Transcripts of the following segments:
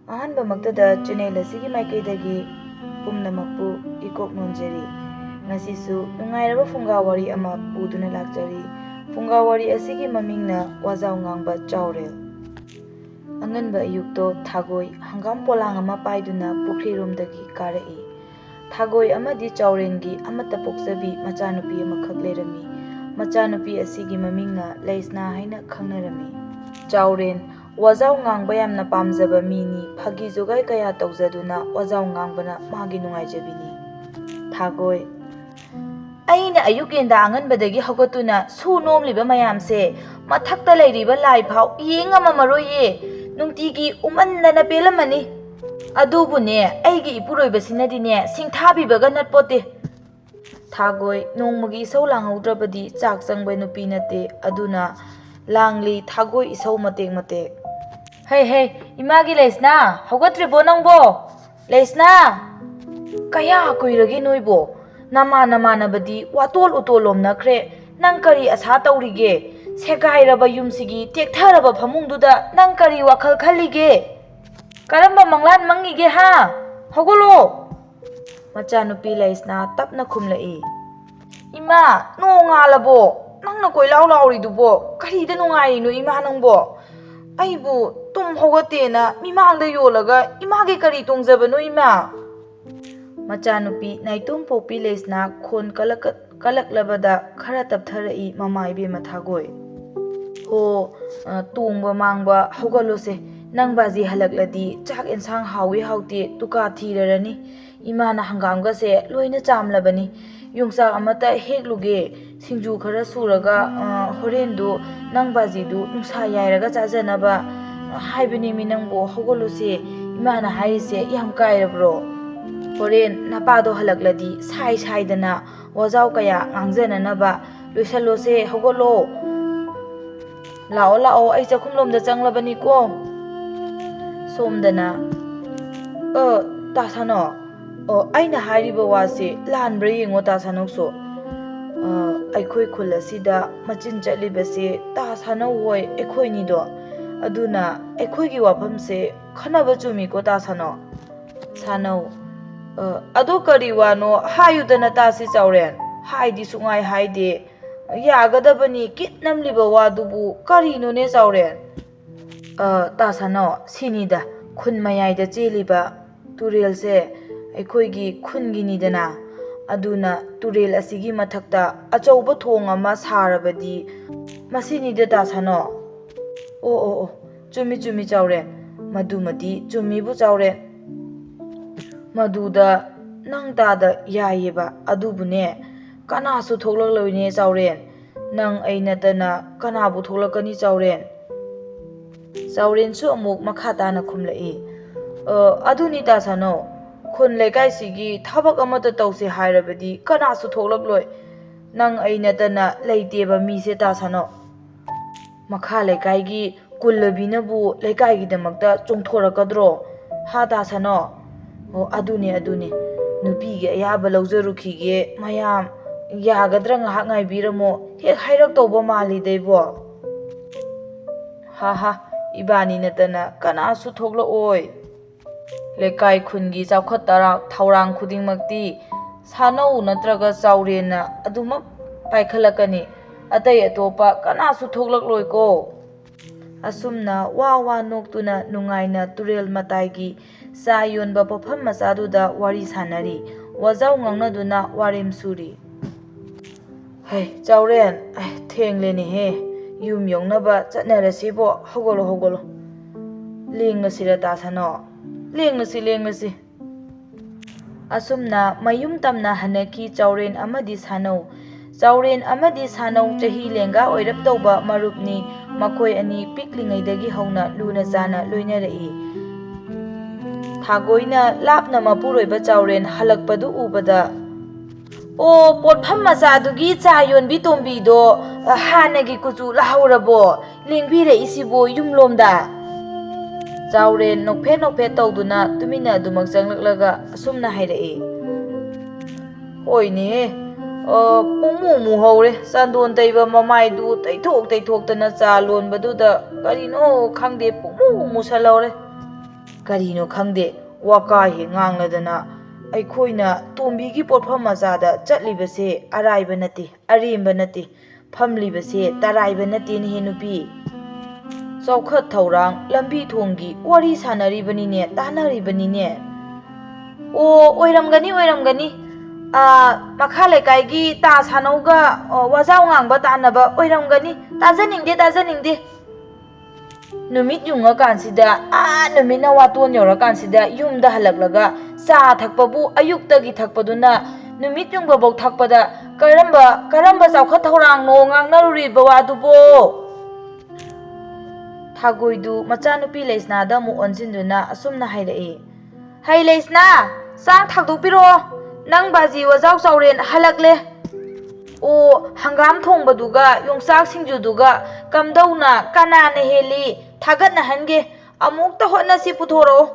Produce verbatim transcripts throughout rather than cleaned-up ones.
ꯑꯍꯥꯟꯕꯃꯛꯇꯗ channel ꯑꯁꯤꯒꯤ ꯃꯥꯏꯀꯩꯗꯒꯤ ꯄꯨꯝꯅꯃꯛꯄꯨ ꯏꯀꯣꯛ ꯅꯣꯟꯖꯔꯤ꯫ ꯉꯁꯤꯁꯨ ꯅꯨꯡꯉꯥꯏꯔꯕ ꯐꯨꯡꯒꯥ ꯋꯥꯔꯤ ꯑꯃ ꯄꯨꯗꯨꯅ ꯂꯥꯛꯆꯔꯤ꯫ ꯐꯨꯡꯒꯥ ꯋꯥꯔꯤ ꯑꯁꯤꯒꯤ ꯃꯃꯤꯡꯅ ꯋꯥꯖꯥꯎ ꯉꯥꯡꯕ ꯆꯥꯎꯔꯦꯜ꯫ ꯑꯉꯟꯕ ꯑꯌꯨꯛꯇꯣ ꯊꯥꯒꯣꯏ ꯍꯪꯒꯥꯝ ꯄꯣꯂꯥꯡ ꯑꯃ ꯄꯥꯏꯗꯨꯅ ꯄꯨꯈ꯭ꯔꯤꯔꯣꯝꯗꯒꯤ ꯀꯥꯔꯛꯏ꯫ ꯊꯥꯒꯣꯏ ꯑꯃꯗꯤ ꯆꯥꯎꯔꯦꯟꯒꯤ ꯑꯃꯠꯇ ꯄꯣꯛꯆꯕꯤ ꯃꯆꯥꯅꯨꯄꯤ ꯑꯃꯈꯛ ꯂꯩꯔꯝꯃꯤ꯫ ꯃꯆꯥꯅꯨꯄꯤ ꯑꯁꯤꯒꯤ ꯃꯃꯤꯡꯅ ꯂꯩꯁꯅꯥ ꯍꯥꯏꯅ ꯈꯪꯅꯔꯝꯃꯤ꯫ ꯆꯥꯎꯔꯦꯟ ꯋꯥꯖꯥꯎ ꯉꯥꯡꯕ ꯌꯥꯝꯅ ꯄꯥꯝꯖꯕ ꯃꯤꯅꯤ꯫ ꯐꯥꯒꯤ ꯖꯣꯒꯥꯏ ꯀꯌꯥ ꯇꯧꯖꯗꯨꯅ ꯋꯥꯖꯥꯎ ꯉꯥꯡꯕꯅ ꯃꯥꯒꯤ ꯅꯨꯡꯉꯥꯏꯖꯕꯤꯅꯤ꯫ ꯊꯥꯒꯣꯏ, ꯑꯩꯅ ꯑꯌꯨꯛ ꯌꯦꯟꯗꯥ ꯑꯉꯟꯕꯗꯒꯤ ꯍꯧꯒꯠꯇꯨꯅ ꯁꯨ ꯅꯣꯝꯂꯤꯕ ꯃꯌꯥꯝꯁꯦ ꯃꯊꯛꯇ ꯂꯩꯔꯤꯕ ꯂꯥꯏ ꯐꯥꯎ ꯌꯦꯡ ꯉꯝꯃꯝꯃꯔꯣꯏꯌꯦ꯫ ꯅꯨꯡꯇꯤꯒꯤ ꯎꯃꯟꯗꯅ ꯄꯦꯜꯂꯝꯃꯅꯤ꯫ ꯑꯗꯨꯕꯨꯅꯦ, ꯑꯩꯒꯤ ꯏꯄꯨꯔꯣꯏꯕꯁꯤꯅꯗꯤꯅꯦ ꯁꯤꯡꯊꯥꯕꯤꯕꯒ ꯅꯠꯄꯣꯠꯇꯦ꯫ ꯊꯥꯒꯣꯏ ꯅꯣꯡꯃꯒꯤ ꯏꯁꯧ ꯂꯥꯡꯍꯧꯗ꯭ꯔꯕꯗꯤ ꯆꯥꯛ ꯆꯪꯕ ꯅꯨꯄꯤ ꯅꯠꯇꯦ꯫ ꯑꯗꯨꯅ ꯂꯥꯡꯂꯤ ꯊꯥꯒꯣꯏ ꯏꯁꯧ ꯃꯇꯦꯛ ꯃꯇꯦꯛ꯫ ꯍꯩ ꯍꯩ, ꯏꯃꯥꯒꯤ ꯂꯩꯁꯅꯥ, ꯍꯧꯒꯠꯇ꯭ꯔꯤꯕꯣ ꯅꯪꯕꯣ? ꯂꯩꯁꯅꯥ! ꯀꯌꯥ ꯀꯨꯏꯔꯒꯦ ꯅꯣꯏꯕꯣ? ꯅꯃꯥꯟ ꯅꯃꯥꯟꯅꯕꯗꯤ ꯋꯥꯇꯣꯜ ꯎꯇꯣꯜ ꯂꯣꯝꯅꯈ꯭ꯔꯦ꯫ ꯅꯪ ꯀꯔꯤ ꯑꯁꯥ ꯇꯧꯔꯤꯒꯦ? ꯁꯦꯒꯥꯏꯔꯕ ꯌꯨꯝꯁꯤꯒꯤ ꯇꯦꯛꯊꯔꯕ ꯐꯃꯨꯡꯗꯨꯗ ꯅꯪ ꯀꯔꯤ ꯋꯥꯈꯜ ꯈꯜꯂꯤꯒꯦ? ꯀꯔꯝꯕ ꯃꯪꯂꯥꯟ ꯃꯪꯉꯤꯒꯦ ꯍꯥ? ꯍꯧꯒꯠꯂꯣ! ꯃꯆꯥꯅꯨꯄꯤ ꯂꯩꯁꯅꯥ ꯇꯞꯅ ꯈꯨꯝꯂꯛꯏ꯫ ꯏꯃꯥ, ꯅꯣꯡ ꯉꯥꯜꯂꯕꯣ? ꯅꯪꯅ ꯀꯣꯏꯂꯥꯎ ꯂꯥꯎꯔꯤꯗꯨꯕꯣ? ꯀꯔꯤꯗ ꯅꯨꯡꯉꯥꯏꯔꯤꯅꯣ ꯏꯃꯥ ꯅꯪꯕꯣ? ꯑꯩꯕꯨ ꯇꯨꯝ ꯍꯧꯒꯠꯇꯦꯅ ꯃꯤꯃꯥꯡꯗ ꯌꯣꯜꯂꯒ ꯏꯃꯥꯒꯤ ꯀꯔꯤ ꯇꯣꯡꯖꯕꯅꯣ ꯏꯃꯥ? ꯃꯆꯥꯅꯨꯄꯤ ꯅꯥꯏꯇꯣꯝ ꯄꯣꯛꯄꯤ ꯂꯩꯁꯅꯥ ꯈꯣꯟ ꯀꯜꯂꯛ-, ꯀꯜꯂꯛꯂꯕꯗ ꯈꯔ ꯇꯞꯊꯔꯛꯏ ꯃꯃꯥ ꯏꯕꯦꯝꯃ ꯊꯥꯒꯣꯏ꯫ ꯍꯣ, ꯑ, ꯇꯣꯡꯕ ꯃꯥꯡꯕ ꯍꯧꯒꯠꯂꯣꯁꯦ꯫ ꯅꯪ ꯕꯥꯖꯤ ꯍꯜꯂꯛꯂꯗꯤ ꯆꯥꯛ ꯑꯦꯟꯁꯥꯡ ꯍꯥꯎꯏ ꯍꯥꯎꯇꯦ ꯇꯨꯀꯥ ꯊꯤꯔꯔꯅꯤ꯫ ꯏꯃꯥꯅ ꯍꯪꯒꯥꯝꯒꯁꯦ ꯂꯣꯏꯅ ꯆꯥꯝꯂꯕꯅꯤ꯫ ꯌꯣꯡꯆꯥꯛ ꯑꯃꯠꯇ ꯍꯦꯛꯂꯨꯒꯦ꯫ ꯁꯤꯡꯖꯨ ꯈꯔ ꯁꯨꯔꯒ, ꯑ, ꯍꯣꯔꯦꯟꯗꯨ ꯅꯪ ꯕꯥꯖꯤꯗꯨ ꯅꯨꯡꯁꯥ ꯌꯥꯏꯔꯒ ꯆꯥꯖꯅꯕ, ꯑ, ꯍꯥꯏꯕꯅꯦꯃꯤ ꯅꯪꯕꯨ꯫ ꯍꯧꯒꯠꯂꯨꯁꯦ꯫ ꯏꯃꯥꯅ ꯍꯥꯏꯔꯤꯁꯦ ꯌꯥꯝ ꯀꯥꯏꯔꯕ꯭ꯔꯣ? ꯍꯣꯔꯦꯟ ꯅꯄꯥꯗꯣ ꯍꯜꯂꯛꯂꯗꯤ ꯁꯥꯏ ꯁꯥꯏꯗꯅ ꯋꯥꯖꯥꯎ ꯀꯌꯥ ꯉꯥꯡꯖꯅꯅꯕ꯫ ꯂꯣꯏꯁꯜꯂꯣꯁꯦ, ꯍꯧꯒꯠꯂꯣ꯫ ꯂꯥꯛꯑꯣ, ꯂꯥꯛꯑꯣ, ꯑꯩ ꯆꯥꯛꯈꯨꯝꯂꯣꯝꯗ ꯆꯪꯂꯕꯅꯤꯀꯣ꯫ ꯁꯣꯝꯗꯅ, ꯑ, ꯇꯥ ꯁꯥꯅꯣ, ꯑꯣ, ꯑꯩꯅ ꯍꯥꯏꯔꯤꯕ ꯋꯥꯁꯤ ꯂꯥꯟꯕ꯭ꯔꯥ ꯌꯦꯡꯉꯣ, ꯇꯥ ꯁꯥꯅꯧꯁꯨ꯫ ꯑ, ꯑꯩꯈꯣꯏ ꯈꯨꯜ ꯑꯁꯤꯗ ꯃꯆꯤꯟ ꯆꯠꯂꯤꯕꯁꯤ ꯇꯥ ꯁꯥꯅꯧ ꯍꯣꯏ ꯑꯩꯈꯣꯏꯅꯤꯗꯣ꯫ ꯑꯗꯨꯅ ꯑꯩꯈꯣꯏꯒꯤ ꯋꯥꯐꯝꯁꯦ ꯈꯟꯅꯕ ꯆꯨꯝꯃꯤꯀꯣ, ꯇꯥ ꯁꯥꯅꯧ? ꯁꯥꯅꯧ, "ꯑ, ꯑꯗꯣ ꯀꯔꯤ ꯋꯥꯅꯣ? ꯍꯥꯏꯌꯨꯗꯅ ꯇꯥꯁꯤ, ꯆꯥꯎꯔꯦꯟ꯫ ꯍꯥꯏꯗꯤ ꯁꯨꯡꯍꯥꯏ ꯍꯥꯏꯗꯦ꯫ ꯌꯥꯒꯗꯕꯅꯤ, ꯀꯤꯠ ꯅꯝꯂꯤꯕ ꯋꯥꯗꯨꯕꯨ ꯀꯔꯤꯅꯣꯅꯦ, ꯆꯥꯎꯔꯦꯟ?" "ꯑ, ꯇꯥ ꯁꯥꯅꯧ, ꯁꯤꯅꯤꯗ, ꯈꯨꯟ ꯃꯌꯥꯏꯗ ꯆꯦꯜꯂꯤꯕ ꯇꯨꯔꯦꯜꯁꯦ ꯑꯩꯈꯣꯏꯒꯤ ꯈꯨꯟꯒꯤꯅꯤꯗꯅ꯫ ꯑꯗꯨꯅ ꯇꯨꯔꯦꯜ ꯑꯁꯤꯒꯤ ꯃꯊꯛꯇ ꯑꯆꯧꯕ ꯊꯣꯡ ꯑꯃ ꯁꯥꯔꯕꯗꯤ ꯃꯁꯤꯅꯤꯗ, ꯇꯥ ꯁꯥꯅꯧ꯫" "ꯑꯣ, ꯑꯣ, ꯑꯣ, ꯆꯨꯝꯃꯤ, ꯆꯨꯝꯃꯤ, ꯆꯥꯎꯔꯦꯟ꯫ ꯃꯗꯨꯃꯗꯤ ꯆꯨꯝꯃꯤꯕꯨ, ꯆꯥꯎꯔꯦꯟ꯫ ꯃꯗꯨꯗ ꯅꯪ ꯇꯥꯗ ꯌꯥꯏꯌꯦꯕ꯫ ꯑꯗꯨꯕꯨꯅꯦ, ꯀꯅꯥꯁꯨ ꯊꯣꯛꯂꯛꯂꯣꯏꯅꯦ, ꯆꯥꯎꯔꯦꯟ꯫ ꯅꯪ ꯑꯩ ꯅꯠꯇꯅ ꯀꯅꯥꯕꯨ ꯊꯣꯛꯂꯛꯀꯅꯤ, ꯆꯥꯎꯔꯦꯟ?" ꯆꯥꯎꯔꯦꯟꯁꯨ ꯑꯃꯨꯛ ꯃꯈꯥ ꯇꯥꯅ ꯈꯨꯝꯂꯛꯏ, "ꯑ, ꯑꯗꯨꯅꯤ, ꯇꯥ ꯁꯥꯅꯧ꯫ ꯈꯨꯟ ꯂꯩꯀꯥꯏꯁꯤꯒꯤ ꯊꯕꯛ ꯑꯃꯠꯇ ꯇꯧꯁꯦ ꯍꯥꯏꯔꯕꯗꯤ ꯀꯅꯥꯁꯨ ꯊꯣꯛꯂꯛꯂꯣꯏ꯫ ꯅꯪ ꯑꯩ ꯅꯠꯇꯅ ꯂꯩꯇꯦꯕ ꯃꯤꯁꯦ, ꯇꯥ ꯁꯥꯅꯧ꯫ ꯃꯈꯥ ꯂꯩꯀꯥꯏꯒꯤ ꯀꯨꯜꯂꯕꯤꯅꯕꯨ ꯂꯩꯀꯥꯏꯒꯤꯗꯃꯛꯇ ꯆꯣꯡꯊꯣꯔꯛꯀꯗ꯭ꯔꯣ? ꯍꯥ, ꯇꯥ ꯁꯥꯅꯧ?" "ꯑꯣ, ꯑꯗꯨꯅꯦ, ꯑꯗꯨꯅꯦ꯫ ꯅꯨꯄꯤꯒꯤ ꯑꯌꯥꯕ ꯂꯧꯖꯔꯨꯈꯤꯒꯦ ꯃꯌꯥꯝ꯫ ꯌꯥꯒꯗ꯭ꯔꯥ? ꯉꯥꯏꯍꯥꯛ ꯉꯥꯏꯕꯤꯔꯝꯃꯣ꯫ ꯍꯦꯛ ꯍꯥꯏꯔꯛꯇꯧꯕ ꯃꯥꯜꯂꯤꯗ ꯏꯕꯣ꯫ ꯍꯥ ꯍꯥ, ꯏꯕꯥꯅꯤ ꯅꯠꯇꯅ ꯀꯅꯥꯁꯨ ꯊꯣꯛꯂꯛꯑꯣꯏ꯫ ꯂꯩꯀꯥꯏ ꯈꯨꯟꯒꯤ ꯆꯥꯎꯈꯠ ꯊꯧꯔꯥꯡ ꯈꯨꯗꯤꯡꯃꯛꯇꯤ ꯁꯥꯅꯧ ꯅꯠꯇ꯭ꯔꯒ ꯆꯥꯎꯔꯦꯟꯅ ꯑꯗꯨꯃꯛ ꯄꯥꯏꯈꯠꯂꯛꯀꯅꯤ꯫ ꯑꯇꯩ ꯑꯇꯣꯞꯄ ꯀꯅꯥꯁꯨ ꯊꯣꯛꯂꯛꯂꯣꯏꯀꯣ꯫" ꯑꯁꯨꯝꯅ ꯋꯥ ꯋꯥ ꯅꯣꯛꯇꯨꯅ ꯅꯨꯡꯉꯥꯏꯅ ꯇꯨꯔꯦꯜ ꯃꯇꯥꯏꯒꯤ ꯆꯥ ꯌꯣꯟꯕ ꯄꯣꯠꯐꯝ ꯃꯆꯥꯗꯨꯗ ꯋꯥꯔꯤ ꯁꯥꯟꯅꯔꯤ, ꯋꯥꯖꯥꯎ ꯉꯥꯡꯅꯗꯨꯅ ꯋꯥꯔꯦꯝ ꯁꯨꯔꯤ꯫ "ꯍꯩ, ꯆꯥꯎꯔꯦꯟ, ꯑꯩ, ꯊꯦꯡꯂꯦꯅꯦꯍꯦ꯫ ꯌꯨꯝ ꯌꯧꯅꯕ ꯆꯠꯅꯔꯁꯤꯕꯣ꯫ ꯍꯧꯒꯠꯂꯣ, ꯍꯧꯒꯠꯂꯣ꯫ ꯂꯦꯡꯂꯁꯤꯔ, ꯇꯥ ꯁꯥꯅꯧ? ꯂꯦꯡꯂꯁꯤ, ꯂꯦꯡꯂꯁꯤ꯫" ꯑꯁꯨꯝꯅ ꯃꯌꯨꯝ ꯇꯝꯅ ꯍꯟꯅꯈꯤ ꯆꯥꯎꯔꯦꯟ ꯑꯃꯗꯤ ꯁꯥꯅꯧ꯫ ꯆꯥꯎꯔꯦꯟ ꯑꯃꯗꯤ ꯁꯥꯅꯧ ꯆꯍꯤ ꯂꯦꯡꯒꯥ ꯑꯣꯏꯔꯞ ꯇꯧꯕ ꯃꯔꯨꯞꯅꯤ꯫ ꯃꯈꯣꯏ ꯑꯅꯤ ꯄꯤꯛꯂꯤꯉꯩꯗꯒꯤ ꯍꯧꯅ ꯂꯨꯅ ꯆꯥꯅ ꯂꯣꯏꯅꯔꯛꯏ꯫ ꯊꯥꯒꯣꯏꯅ ꯂꯥꯞꯅ ꯃꯄꯨꯔꯣꯏꯕ ꯆꯥꯎꯔꯦꯟ ꯍꯜꯂꯛꯄꯗꯨ ꯎꯕꯗ, "ꯑꯣ, ꯄꯣꯠꯐꯝ ꯃꯆꯥꯗꯨꯒꯤ ꯆꯥ ꯌꯣꯟꯕꯤ ꯇꯣꯝꯕꯤꯗꯣ, ꯑ, ꯍꯥꯟꯅꯒꯤ ꯀꯨꯆꯨ ꯂꯥꯍꯧꯔꯕꯣ? ꯂꯦꯡꯕꯤꯔꯛꯏꯁꯤꯕꯨ ꯌꯨꯝꯂꯣꯝꯗ?" ꯆꯥꯎꯔꯦꯟ ꯅꯣꯛꯐꯦꯠ ꯅꯣꯛꯐꯦꯠ ꯇꯧꯗꯨꯅ ꯇꯨꯃꯤꯟꯅ ꯑꯗꯨꯃꯛ ꯆꯪꯂꯛꯂꯒ ꯑꯁꯨꯝꯅ ꯍꯥꯏꯔꯛꯏ, "ꯍꯣꯏꯅꯦꯍꯦ, ꯑ, ꯄꯨꯡꯃꯨ ꯃꯨꯍꯧꯔꯦ꯫ ꯆꯟꯗꯣꯟ ꯇꯩꯕ ꯃꯃꯥꯏꯗꯨ ꯇꯩꯊꯣꯛ ꯇꯩꯊꯣꯛꯇꯅ ꯆꯥ ꯂꯣꯟꯕꯗꯨꯗ ꯀꯔꯤꯅꯣ ꯈꯪꯗꯦ, ꯄꯨꯡꯃꯨ ꯃꯨꯁꯜꯍꯧꯔꯦ꯫ ꯀꯔꯤꯅꯣ ꯈꯪꯗꯦ, ꯋꯥꯀꯥ ꯍꯦꯛ ꯉꯥꯡꯂꯗꯅ꯫ ꯑꯩꯈꯣꯏꯅ ꯇꯣꯝꯕꯤꯒꯤ ꯄꯣꯠꯐꯝ ꯃꯆꯥꯗ ꯆꯠꯂꯤꯕꯁꯦ ꯑꯔꯥꯏꯕ ꯅꯠꯇꯦ, ꯑꯔꯦꯝꯕ ꯅꯠꯇꯦ꯫ ꯐꯝꯂꯤꯕꯁꯦ ꯇꯔꯥꯏꯕ ꯅꯠꯇꯦꯅꯦꯍꯦ ꯅꯨꯄꯤ꯫ ꯆꯥꯎꯈꯠ ꯊꯧꯔꯥꯡ ꯂꯝꯕꯤ ꯊꯣꯡꯒꯤ ꯋꯥꯔꯤ ꯁꯥꯟꯅꯔꯤꯕꯅꯤꯅꯦ, ꯇꯥꯟꯅꯔꯤꯕꯅꯤꯅꯦ꯫ ꯑꯣ, ꯑꯣꯏꯔꯝꯒꯅꯤ, ꯑꯣꯏꯔꯝꯒꯅꯤ꯫ ꯑꯥ, ꯃꯈꯥ ꯂꯩꯀꯥꯏꯒꯤ ꯇꯥ ꯁꯥꯟꯅꯧꯒ, ꯑ, ꯋꯥꯖꯥꯎ ꯉꯥꯡꯕ ꯇꯥꯟꯅꯕ ꯑꯣꯏꯔꯝꯒꯅꯤ꯫ ꯇꯥꯖꯅꯤꯡꯗꯦ, ꯇꯥꯖꯅꯤꯡꯗꯦ꯫ ꯅꯨꯃꯤꯠ ꯌꯨꯡꯉꯀꯥꯟꯁꯤꯗ, ꯑꯥ, ꯅꯨꯃꯤꯠꯅ ꯋꯥꯇꯣꯟ ꯌꯧꯔꯀꯥꯟꯁꯤꯗ ꯌꯨꯝꯗ ꯍꯜꯂꯛꯂꯒ ꯆꯥ ꯊꯛꯄꯕꯨ ꯑꯌꯨꯛꯇꯒꯤ ꯊꯛꯄꯗꯨꯅ ꯅꯨꯃꯤꯠ ꯌꯨꯡꯕꯐꯧ ꯊꯛꯄꯗ ꯀꯔꯝꯕ, ꯀꯔꯝꯕ ꯆꯥꯎꯈꯠ ꯊꯧꯔꯥꯡꯅꯣ ꯉꯥꯡꯅꯔꯨꯔꯤꯕ ꯋꯥꯗꯨꯕꯣ? ꯊꯥꯒꯣꯏꯗꯨ ꯃꯆꯥꯅꯨꯄꯤ ꯂꯩꯁꯅꯥꯗ ꯑꯃꯨꯛ ꯑꯣꯟꯁꯤꯟꯗꯨꯅ ꯑꯁꯨꯝꯅ ꯍꯥꯏꯔꯛꯏ, "ꯍꯩ ꯂꯩꯁꯅꯥ, ꯆꯥꯛ ꯊꯥꯡꯗꯣꯛꯄꯤꯔꯛꯑꯣ꯫ ꯅꯪ ꯕꯥꯖꯤ ꯋꯥꯖꯥꯎ ꯆꯥꯎꯔꯦꯟ ꯍꯜꯂꯛꯂꯦ꯫ ꯑꯣ, ꯍꯪꯒꯥꯝ ꯊꯣꯡꯕꯗꯨꯒ ꯌꯣꯡꯆꯥꯛ ꯁꯤꯡꯖꯨꯗꯨꯒ ꯀꯝꯗꯧꯅ ꯀꯅꯥꯅ ꯍꯦꯜꯂꯤ? ꯊꯥꯒꯠꯅꯍꯟꯒꯦ꯫ ꯑꯃꯨꯛꯇ ꯍꯣꯠꯅꯁꯤ, ꯄꯨꯊꯣꯔꯛꯑꯣ꯫"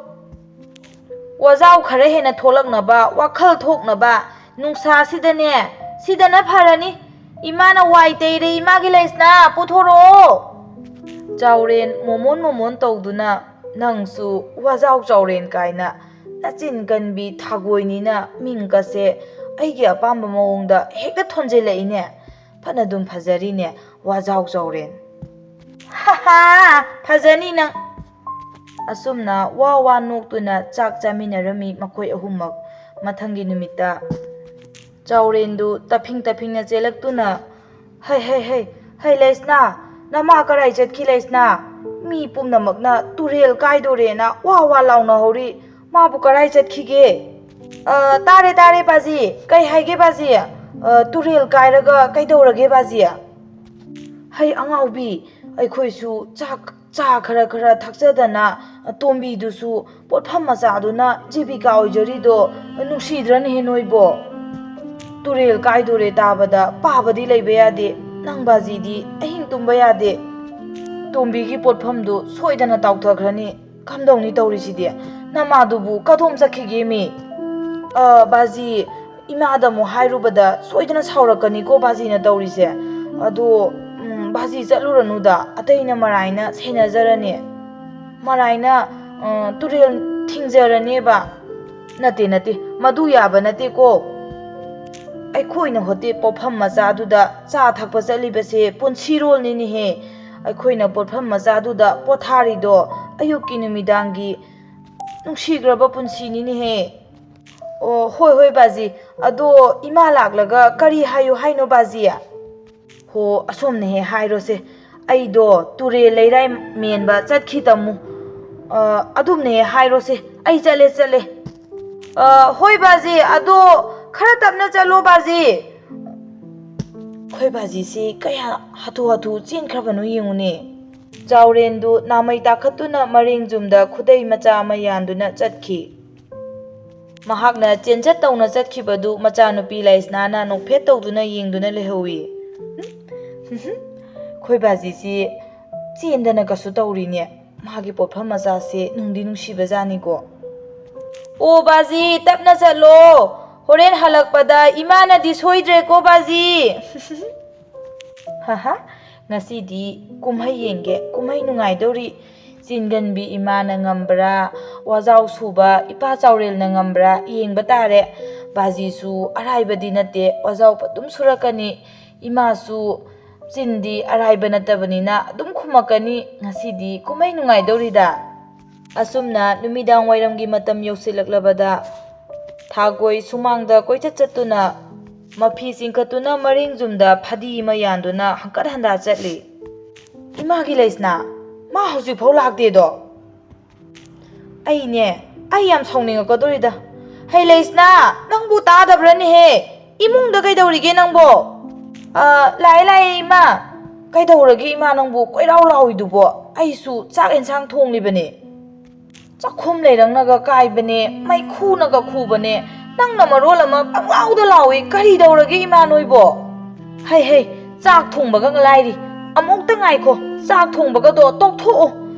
ꯋꯥꯖꯥꯎ ꯈꯔ ꯍꯦꯟꯅ ꯊꯣꯛꯂꯛꯅꯕ, ꯋꯥꯈꯜ ꯊꯣꯛꯅꯕ, ꯅꯨꯡꯁꯥꯁꯤꯗꯅꯦ, ꯁꯤꯗꯅ ꯐꯔꯅꯤ꯫ ꯏꯃꯥꯅ ꯋꯥꯏ ꯇꯩꯔꯦ, ꯏꯃꯥꯒꯤ ꯂꯩꯁꯅꯥ, ꯄꯨꯊꯣꯔꯛꯑꯣ꯫ ꯆꯥꯎꯔꯦꯟ ꯃꯣꯃꯣꯟ ꯃꯣꯃꯣꯟ ꯇꯧꯗꯨꯅ, "ꯅꯪꯁꯨ ꯋꯥꯖꯥꯎ ꯆꯥꯎꯔꯦꯟ ꯀꯥꯏꯅ, ꯅꯆꯤꯟ ꯀꯟꯕꯤ ꯊꯥꯒꯣꯏꯅꯤꯅ ꯃꯤꯡꯒꯁꯦ ꯑꯩꯒꯤ ꯑꯄꯥꯝꯕ ꯃꯑꯣꯡꯗ ꯍꯦꯛꯇ ꯊꯣꯟꯖꯤꯜꯂꯛꯏꯅꯦ꯫ ꯐꯅꯗꯨꯝ ꯐꯖꯔꯤꯅꯦ, ꯋꯥꯖꯥꯎ ꯆꯥꯎꯔꯦꯟ꯫" "ꯍꯥ ꯍꯥ, ꯐꯖꯅꯤ ꯅꯪ꯫" ꯑꯁꯨꯝꯅ ꯋꯥ ꯋꯥ ꯅꯣꯛꯇꯨꯅ ꯆꯥꯛ ꯆꯥꯃꯤꯟꯅꯔꯝꯃꯤ ꯃꯈꯣꯏ ꯑꯍꯨꯝꯃꯛ꯫ ꯃꯊꯪꯒꯤ ꯅꯨꯃꯤꯠꯇ ꯆꯥꯎꯔꯦꯟꯗꯨ ꯇꯞꯐꯤꯡ ꯇꯞꯐꯤꯡꯅ ꯆꯦꯜꯂꯛꯇꯨꯅ, "ꯍꯩ, ꯍꯩ, ꯍꯩ, ꯍꯩ ꯂꯩꯁꯅꯥ, ꯅꯃꯥ ꯀꯔꯥꯏ ꯆꯠꯈꯤ ꯂꯩꯁꯅꯥ? ꯃꯤ ꯄꯨꯝꯅꯃꯛꯅ ꯇꯨꯔꯦꯜ ꯀꯥꯏꯗꯣꯔꯦꯅ ꯋꯥ ꯋꯥ ꯂꯥꯎꯅꯍꯧꯔꯤ꯫ ꯃꯥꯕꯨ ꯀꯔꯥꯏ ꯆꯠꯈꯤꯒꯦ?" "ꯑ, ꯇꯥꯔꯦ, ꯇꯥꯔꯦ ꯕꯥꯖꯤ꯫ ꯀꯩ ꯍꯥꯏꯒꯦ ꯕꯥꯖꯤ? ꯑ, ꯇꯨꯔꯦꯜ ꯀꯥꯏꯔꯒ ꯀꯩꯗꯧꯔꯒꯦ ꯕꯥꯖꯤ?" "ꯍꯩ ꯑꯉꯥꯎꯕꯤ, ꯑꯩꯈꯣꯏꯁꯨ ꯆꯥꯛ, ꯆꯥ ꯈꯔ ꯈꯔ ꯊꯛꯆꯗꯅ, ꯇꯣꯝꯕꯤꯗꯨꯁꯨ ꯄꯣꯠꯐꯝ ꯃꯆꯥꯗꯨꯅ ꯖꯤꯕꯤꯀꯥ ꯑꯣꯏꯖꯔꯤꯗꯣ ꯅꯨꯡꯁꯤꯗ꯭ꯔꯅꯦꯍꯦ ꯅꯣꯏꯕꯣ? ꯇꯨꯔꯦꯜ ꯀꯥꯏꯗꯣꯔꯦ ꯇꯥꯕꯗ ꯄꯥꯕꯗꯤ ꯂꯩꯕ ꯌꯥꯗꯦ, ꯅꯪ ꯕꯥꯖꯤꯗꯤ ꯑꯍꯤꯡ ꯇꯨꯝꯕ ꯌꯥꯗꯦ꯫ ꯇꯣꯝꯕꯤꯒꯤ ꯄꯣꯠꯐꯝꯗꯨ ꯁꯣꯏꯗꯅ ꯇꯥꯎꯊꯈ꯭ꯔꯅꯤ꯫ ꯀꯝꯗꯧꯅꯤ ꯇꯧꯔꯤꯁꯤꯗꯤ? ꯅꯃꯥꯗꯨꯕꯨ ꯀꯗꯣꯝ ꯆꯠꯈꯤꯒꯦꯃꯤ?" "ꯑ, ꯕꯥꯖꯤ, ꯏꯃꯥꯗ ꯑꯃꯨꯛ ꯍꯥꯏꯔꯨꯕꯗ ꯁꯣꯏꯗꯅ ꯁꯥꯎꯔꯛꯀꯅꯤꯀꯣ ꯕꯥꯖꯤꯅ ꯇꯧꯔꯤꯁꯦ꯫ ꯑꯗꯣ, ꯎꯝ, ꯕꯥꯖꯤ ꯆꯠꯂꯨꯔꯅꯨꯗ, ꯑꯇꯩꯅ ꯃꯔꯥꯏꯅ ꯁꯦꯟꯅꯖꯔꯅꯤ꯫ ꯃꯔꯥꯏꯅ, ꯑ, ꯇꯨꯔꯦꯜ ꯊꯤꯡꯖꯔꯅꯦꯕ꯫ ꯅꯠꯇꯦ, ꯅꯠꯇꯦ, ꯃꯗꯨ ꯌꯥꯕ ꯅꯠꯇꯦꯀꯣ꯫ ꯑꯩꯈꯣꯏꯅ ꯍꯣꯇꯦꯜ ꯄꯣꯠꯐꯝ ꯃꯆꯥꯗꯨꯗ ꯆꯥ ꯊꯛꯄ ꯆꯠꯂꯤꯕꯁꯦ ꯄꯨꯟꯁꯤꯔꯣꯜꯅꯤꯅꯦꯍꯦ꯫ ꯑꯩꯈꯣꯏꯅ ꯄꯣꯠꯐꯝ ꯃꯆꯥꯗꯨꯗ ꯄꯣꯊꯥꯔꯤꯗꯣ ꯑꯌꯨꯛꯀꯤ ꯅꯨꯃꯤꯗꯥꯡꯒꯤ ꯅꯨꯡꯁꯤꯈ꯭ꯔꯕ ꯄꯨꯟꯁꯤꯅꯤꯅꯦꯍꯦ꯫ ꯑꯣ, ꯍꯣꯏ, ꯍꯣꯏ, ꯕꯥꯖꯤ꯫ ꯑꯗꯣ ꯏꯃꯥ ꯂꯥꯛꯂꯒ ꯀꯔꯤ ꯍꯥꯏꯌꯨ ꯍꯥꯏꯅꯣ, ꯕꯥꯖꯤ? ꯍꯣ, ꯑꯁꯣꯝꯅ ꯍꯦꯛ ꯍꯥꯏꯔꯣꯁꯦ꯫ ꯑꯩꯗꯣ ꯇꯨꯔꯦꯜ ꯂꯩꯔꯥꯏ ꯃꯦꯟꯕ ꯆꯠꯈꯤ, ꯇꯥꯃꯣ꯫ ꯑ, ꯑꯗꯨꯝꯅ ꯍꯦꯛ ꯍꯥꯏꯔꯣꯁꯦ꯫ ꯑꯩ ꯆꯠꯂꯦ, ꯆꯠꯂꯦ꯫ ꯑ, ꯍꯣꯏ, ꯕꯥꯖꯤ, ꯑꯗꯣ ꯈꯔ ꯇꯞꯅ ꯆꯠꯂꯣ, ꯕꯥꯖꯤ꯫ ꯑꯩꯈꯣꯏ ꯕꯥꯖꯤꯁꯤ ꯀꯌꯥ ꯍꯥꯊꯨ ꯍꯥꯊꯨ ꯆꯦꯟꯈ꯭ꯔꯕꯅꯣ ꯌꯦꯡꯉꯨꯅꯦ꯫ ꯆꯥꯎꯔꯦꯟꯗꯨ ꯅꯥꯃꯩ ꯇꯥꯈꯠꯇꯨꯅ ꯃꯔꯦꯡ ꯖꯨꯝꯗ ꯈꯨꯗꯩ ꯃꯆꯥ ꯑꯃ ꯌꯥꯟꯗꯨꯅ ꯆꯠꯈꯤ꯫ ꯃꯍꯥꯛꯅ ꯆꯦꯟꯆꯠ ꯇꯧꯅ ꯆꯠꯈꯤꯕꯗꯨ ꯃꯆꯥꯅꯨꯄꯤ ꯂꯩꯁꯅꯥꯅ ꯅꯣꯛꯐꯦꯠ ꯇꯧꯗꯨꯅ ꯌꯦꯡꯗꯨꯅ ꯂꯩꯍꯧꯏ꯫ "ꯈꯣꯏ ꯕꯥꯖꯤꯁꯤ ꯆꯦꯟꯗꯅ ꯀꯁꯨ ꯇꯧꯔꯤꯅꯦ꯫ ꯃꯥꯒꯤ ꯄꯣꯠꯐꯝ ꯃꯆꯥꯁꯦ ꯅꯨꯡꯗꯤ ꯅꯨꯡꯁꯤꯕꯖꯥꯠꯅꯤꯀꯣ꯫" "ꯑꯣ ꯕꯥꯖꯤ, ꯇꯞꯅ ꯆꯠꯂꯣ꯫ ꯍꯣꯔꯦꯟ ꯍꯜꯂꯛꯄꯗ ꯏꯃꯥꯅꯗꯤ ꯁꯣꯏꯗ꯭ꯔꯦꯀꯣ ꯕꯥꯖꯤ꯫" "ꯍꯥꯍꯥ, ꯉꯁꯤꯗꯤ ꯀꯨꯝꯍꯩ ꯌꯦꯡꯒꯦ, ꯀꯨꯝꯍꯩ ꯅꯨꯡꯉꯥꯏꯗꯧꯔꯤ꯫ ꯆꯤꯟꯒꯟꯕꯤ ꯏꯃꯥꯅ ꯉꯝꯕ꯭ꯔꯥ, ꯋꯥꯖꯥꯎ ꯁꯨꯕ ꯏꯄꯥ ꯆꯥꯎꯔꯦꯜꯅ ꯉꯝꯕ꯭ꯔꯥ ꯌꯦꯡꯕ ꯇꯥꯔꯦ꯫ ꯕꯥꯖꯤꯁꯨ ꯑꯔꯥꯏꯕꯗꯤ ꯅꯠꯇꯦ, ꯋꯥꯖꯥꯎ ꯑꯗꯨꯝ ꯁꯨꯔꯛꯀꯅꯤ꯫ ꯏꯃꯥꯁꯨ ꯆꯤꯟꯗꯤ ꯑꯔꯥꯏꯕ ꯅꯠꯇꯕꯅꯤꯅ ꯑꯗꯨꯝ ꯈꯨꯝꯃꯛꯀꯅꯤ꯫ ꯉꯁꯤꯗꯤ ꯀꯨꯝꯍꯩ ꯅꯨꯡꯉꯥꯏꯗꯧꯔꯤꯗ꯫" ꯑꯁꯨꯝꯅ ꯅꯨꯃꯤꯗꯥꯡ ꯋꯥꯏꯔꯝꯒꯤ ꯃꯇꯝ ꯌꯧꯁꯤꯜꯂꯛꯂꯕꯗ ꯊꯥꯒꯣꯏ ꯁꯨꯃꯥꯡꯗ ꯀꯣꯏꯆꯠ ꯆꯠꯇꯨꯅ ꯃꯐꯤ ꯆꯤꯡꯈꯠꯇꯨꯅ ꯃꯔꯦꯡ ꯖꯨꯝꯗ ꯐꯗꯤ ꯑꯃ ꯌꯥꯟꯗꯨꯅ ꯍꯪꯀꯠ ꯍꯟꯗꯥ ꯆꯠꯂꯤ꯫ "ꯏꯃꯥꯒꯤ ꯂꯩꯁꯅꯥ, ꯃꯥ ꯍꯧꯖꯤꯛꯐꯥꯎ ꯂꯥꯛꯇꯦꯗꯣ꯫ ꯑꯩꯅꯦ, ꯑꯩ ꯌꯥꯝ ꯁꯥꯎꯅꯤꯡꯉꯛꯀꯗꯧꯔꯤꯗ꯫ ꯍꯩ ꯂꯩꯁꯅꯥ, ꯅꯪꯕꯨ ꯇꯥꯗꯕ꯭ꯔꯅꯦꯍꯦ? ꯏꯃꯨꯡꯗ ꯀꯩꯗꯧꯔꯤꯒꯦ ꯅꯪꯕꯣ?" "ꯑ, ꯂꯥꯛꯑꯦ, ꯂꯥꯛꯑꯦ, ꯏꯃꯥ꯫" "ꯀꯩꯗꯧꯔꯒꯦ ꯏꯃꯥ ꯅꯪꯕꯨ ꯀꯣꯏꯔꯥꯎ ꯂꯥꯎꯔꯤꯗꯨꯕꯣ? ꯑꯩꯁꯨ ꯆꯥꯛ ꯑꯦꯟꯁꯥꯡ ꯊꯣꯡꯂꯤꯕꯅꯦ꯫ ꯆꯥꯛꯈꯨꯝ ꯂꯩꯔꯪꯅꯒ ꯀꯥꯏꯕꯅꯦ, ꯃꯩꯈꯨꯅꯒ ꯈꯨꯕꯅꯦ, ꯅꯪꯅ ꯃꯔꯣꯜ ꯑꯃ ꯄꯪꯂꯥꯎꯗ ꯂꯥꯎꯏ꯫ ꯀꯔꯤ ꯇꯧꯔꯒꯦ ꯏꯃꯥ ꯅꯣꯏꯕꯣ?" "ꯍꯩ, ꯍꯩ, ꯆꯥꯛ ꯊꯣꯡꯕꯒ ꯂꯥꯏꯔꯤ꯫ ꯑꯃꯨꯛꯇ ꯉꯥꯏꯈꯣ, ꯆꯥꯛ ꯊꯣꯡꯕꯒꯗꯣ ꯇꯣꯛꯊꯣꯛꯑꯣ꯫